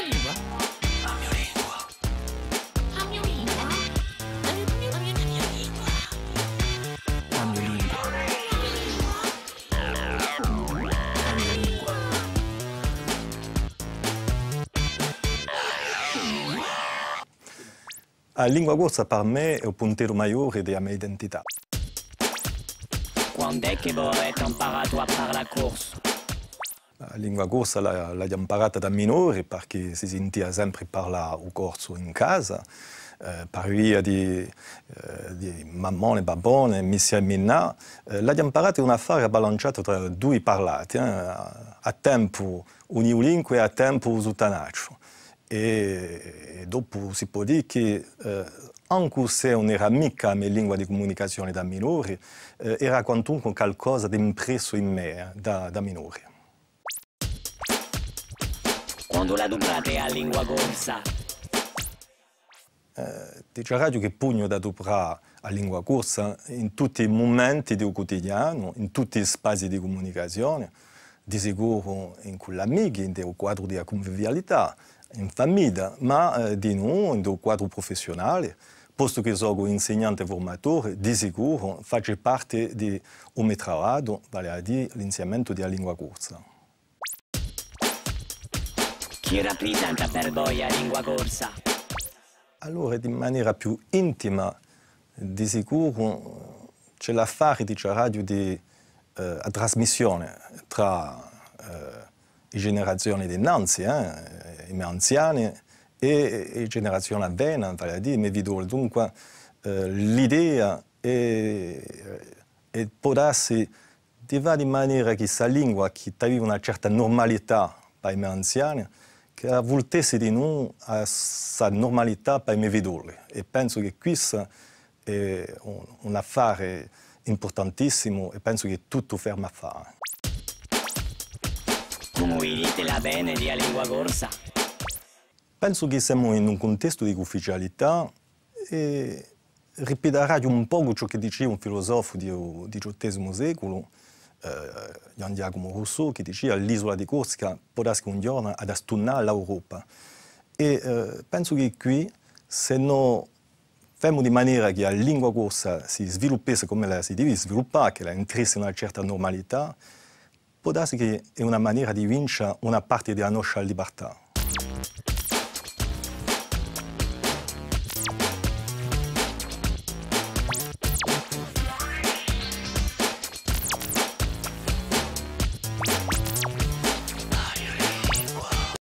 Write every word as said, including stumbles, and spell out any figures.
Lingua. A mio lingua. A mio lingua. A mio lingua. A mio lingua. A lingua corsa per mè hè u puntellu maiore di a me identità. Quand'hè chì vo avete amparatu à parlà corsu? A lingua corsa l'a-, l'aghju amparata da minore, perchè si sintia sempre parlà u corsu in casa, eh, per via di, eh, di mammone, babbone, missià è minnà. Eh, l'aghju amparata in un affare abbalanzatu trà dui parlati, eh, à tempu u niulincu è à tempu u suttanacciu. È, è dopu si pò dì chì, eh, ancu s'ùn era micca a me lingua di cumunicazione da minore, eh, era quantunque calcosa d'impressu in mè, eh, da, da minore. Quandu l'aduprate a lingua corsa? Eh, diceraghju chì pugnu d'aduprà a lingua corsa in tutti i mumenti di u cutidianu, in tutti i spazii di cumunicazione, di sicuru incù l'amichi, in u quadru di a cunvivialità, in famidda, ma, eh, dinù in u quadru prufessiunale, postu chì socu insignante furmatore, di sicuru face parte di u me travagliu, vale à dì l'insignamentu di a lingua corsa. Chì raprisenta per voi a lingua corsa? Allora, di manera più intima, di sicuru, ci hè l'affare, diceraghju, di, eh, a trasmissione trà, eh, i generazioni d'innanzi, eh, i me anziani, è, è i generazioni à vena, vale à dì, i me fiddoli. Dunque, eh, l'idea hè, hè pò dassi di fà di manera chì sta lingua, chì t'avia una certa nurmalità pà i me anziani, chì a vultessi dinù à sta nurmalità pà i me fiddoli. È pensu chì quissa hè un, un affare impurtantissimu è pensu chì tuttu ferma à fà. Cumu vidite l'avvene di a lingua corsa? Pensu chì semu in un cuntestu di cuufficialità è ripitaraghju un pocu ciò chì dicia un filusofu di u diciottesimu seculu, eh, Ghjuvan Ghjacumu Rousseau, chì dicia: l'isula di Corsica pò dassi chì un ghjornu hà da stunnà l'Europa. È, eh, pensu chì quì, s'è no femu di manera chì a lingua corsa si sviluppessi cum'ella si devi sviluppà, ch'ella intressi in una certa nurmalità, pò dassi chì hè una manera di vince una parte di a noscia libertà.